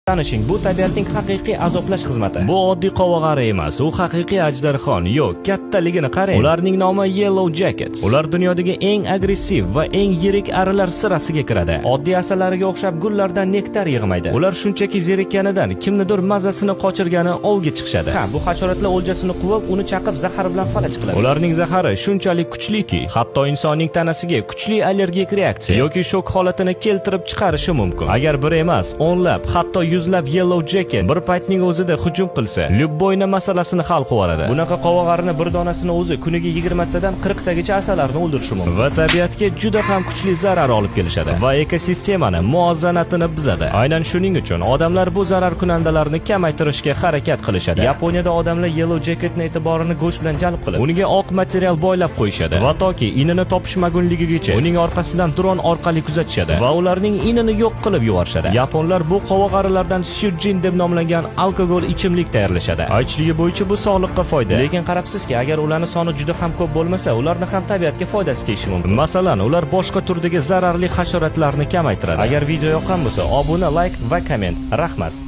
Tanishing, bu tabiatning haqiqiy azoblash xizmati. Bu oddiy qovog'ari emas, u haqiqiy ajdarxon. Yo'q, kattaligini qarang. Ularning nomi Yellow Jackets. Ular dunyodagi eng agressiv va eng yirik arilar sirasiga kiradi. Oddiy asalariga o'xshab gullardan nektar yig'maydi. Ular shunchaki zerikkanidan kimnidir mazasini qochirgani ovga chiqishadi. Ha, bu hasharotlar o'ljasini quvib, uni chaqib, zahar bilan falaj qiladi. Ularning zahari shunchalik kuchliki, hatto insonning tanasiga kuchli allergik reaksiya yoki shok holatini keltirib chiqarishi mumkin. Agar bir emas, o'nlab, hatto yuzlab Yellow Jacket bir paytning o'zida hujum qilsa, любой masalasini hal qilib. Bunaqa qovog'arini bir donasini o'zi kuniga 20 tadan 40 tagacha asallarni o'ldirishi mumkin va tabiatga juda ham kuchli zarar olib kelishadi va ekosistemani muvozanatini buzadi. Aynan shuning uchun odamlar bu zararkunandalarni kamaytirishga harakat qilishadi. Yaponiyada odamlar Yellow Jacketni e'tiborini go'sht bilan jalb qilib, unga oq material boylab qo'yishadi va toki inini topishmagunligigacha uning orqasidan dron orqali kuzatishadi va ularning inini yo'q qilib yuborishadi. Yaponlar bu qovog'arilardan syujin deb nomlangan alkogol ichimlik tayyorlashadi. Aytishligi bo'yicha bu sog'liqqa foyda. Lekin qarabsizki, agar ularning soni juda ham ko'p bo'lmasa, ularni ham tabiatga foydasi tegishi mumkin. Masalan, ular boshqa turdagi zararli hasharotlarni kamaytiradi. Agar video yoqqan bo'lsa, obuna, layk va komment. Rahmat.